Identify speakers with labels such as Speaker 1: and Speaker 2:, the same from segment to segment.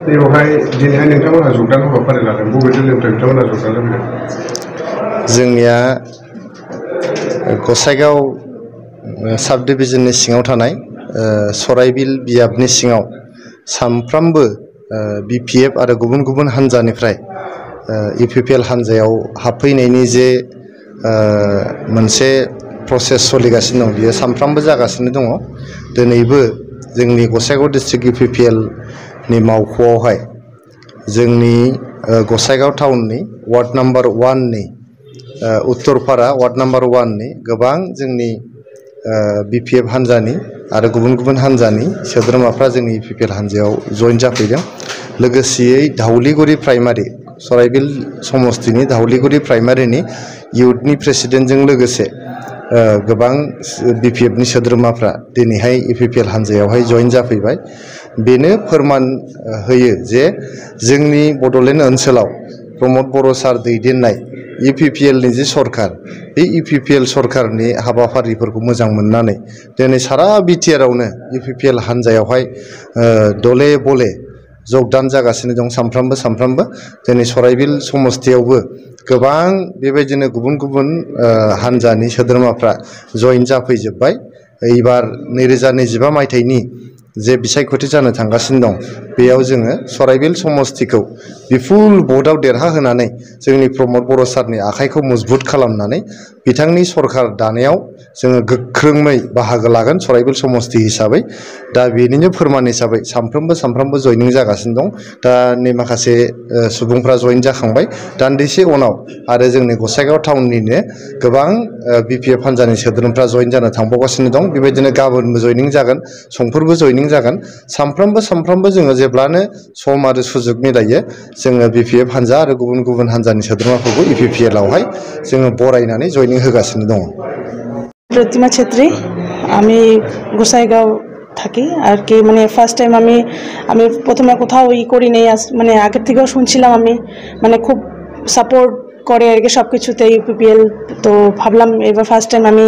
Speaker 1: बेवहाय दिनैहाय नोंथांमोनहा जगदान हाबाफारि लादों बबे जिल्लानिफ्राय नोंथांमोनहा जगदान होफैदों?
Speaker 2: जोंनिया गसाइगाव साब डिभिजननि सिङाव थानाय सराइबिल बियाबनि सिङाव सामफ्रामबो बिपिएफ आरो गुबुन गुबुन हानजानिफ्राय इउपिपिएल हानजायाव हाबफैनायनि जे मोनसे प्रसेस सोलिगासिनो दं बियो सामफ्रामबो जागासिनो दङ। दिनैबो जोंनि गसाइगाव डिस्ट्रिक्ट इउपिपिएल नि मावख'आवहाय जोंनि गसाइगाव टाउननि वार्ड नम्बर 1 नि उत्तरपारा वार्ड नम्बर 1 नि गोबां जोंनि बिपिएफ हानजानि आरो गुबुन गुबुन हानजानि सोद्रोमाफ्रा जोंनि इउपिपिएल हानजायाव जइन जाफैदों। लोगोसेयै धावलिगुरि प्राइमारि सराइबिल समस्तिनि धावलिगुरि प्राइमारिनि इउथनि प्रेसिडेन्टजों लोगोसे गोबां बिपिएफनि सोद्रोमाफ्रा दिनैहाय इउपिपिएल हानजायावहाय जइन जाफैबाय। बेनो फोरमान होयो जे जोंनि बड'लेण्ड ओनसोलाव प्रमद बर' सार दैदेननाय इउपिपिएलनि जे सरकार बे इउपिपिएल सरकारनि हाबाफारिफोरखौ मोजां मोननानै दिनै सारा बिटिआरआवनो इउपिपिएल हानजायावहाय दले बले जगदान जागासिनो दं। सामफ्रामबो दिनै सराइबिल समस्तियावबो गोबां बेबायदिनो गुबुन गुबुन हानजानि सोद्रोमाफ्रा जइन जाफैजोब्बाय। एबार 2025 मायथाइनि जे बिसायख'थि जानो थांगासिनो दं बेयाव जोङो सराइबिल समस्तिखौ बिपुल भटआव देरहाहोनानै जोंनि प्रमद बर' सारनि आखाइखौ मजबुत खालामनानै बिथांनि सरकार दानायाव जोङो गोख्रोङै बाहागो लागोन सराइबिल समस्ति हिसाबै। दा बेनिनो फोरमान हिसाबै सामफ्रामबो जइनिं जागासिनो दं। दा नै माखासे सुबुंफ्रा जइन जाखांबाय। दान्दिसे उनाव आरो जोंनि गसाइगाव टाउननिनो गोबां बिपिएफ हानजानि सोद्रोमाफ्रा जइन जानो थांबावगासिनो दं। बेबायदिनो गाबोनबो जइनिं जागोन, समफोरबो जइनिं जागोन। सामफ्रामबो जोङो जेब्लानो सम आरो सुजुग मिलायो जोङो बिपिएफ हानजा आरो गुबुन गुबुन हानजानि सोद्रोमाफोरखौ इउपिपिएलआवहाय जोङो बरायनानै जइनिं होगासिनो दङ।
Speaker 3: प्रतिमा छेत्री আমি গোসাইগাঁও থাকি আর কি মানে ফার্স্ট টাইম আমি প্রথমে কোথাও করি নাই মানে আগের থেকেও শুনছিলাম আমি মানে খুব সাপোর্ট করে আর কি সব কিছুতে ইউপিপিএল। তো ভাবলাম এবার ফার্স্ট টাইম আমি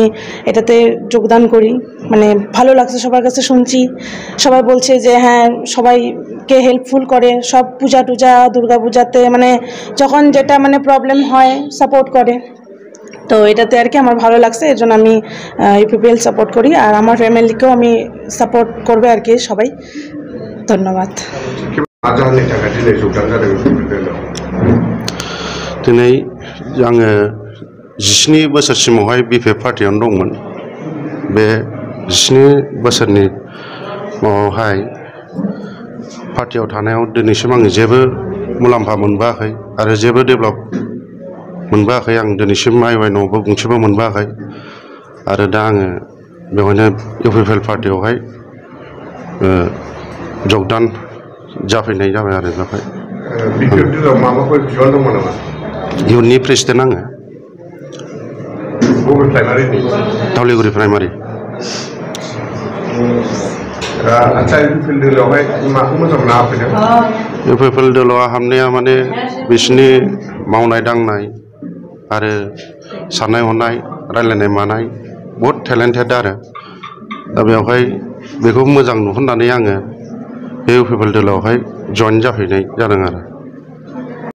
Speaker 3: এটাতে যোগদান করি। মানে ভালো লাগছে, সবার কাছে শুনছি সবাই বলছে যে হ্যাঁ সবাইকে হেল্পফুল করে, সব পূজা টুজা দুর্গা পূজাতে মানে যখন যেটা মানে প্রবলেম হয় সাপোর্ট করে। তো এটাতে আর কি আমার ভালো লাগছে, এর জন্য আমি ইউপিপিএল সাপোর্ট করি আর আমার ফ্যামিলিকেও আমি সাপোর্ট করবে আর কি সবাই। ধন্যবাদ।
Speaker 4: दिनै आङो 17 बोसोरसिमावहाय बिपिएफ पार्टियावनो दंमोन। बे 17 बोसोरनि माबायावहाय पार्टियाव थानायाव दिनैसिम आङो जेबो मुलाम्फा मोनबोआखै आरो जेबो डेभेलप मोनबोआखै। आं दिनैसिम आइवाइनआवबो गंसेबो मोनबोआखै आरो दा आङो बेवहायनो इउपिपिएल पार्टियावहाय जगदान जाफैनाय जाबाय आरो बेवहाय। इयुननि प्रेसिडेन्ट आङो धावलिगुरि प्राइमारि। इउपिपिएल दलाव हाबनाया माने बिसोरनि मावनाय दांनाय आरो साननाय हनाय रायलायनाय मानाय बहुत टेलेन्टेड आरो दा बेवहाय बेखौ मोजां नुहुरनानै आङो बे इउपिपिएल दलावहाय जइन जाफैनाय जादों आरो।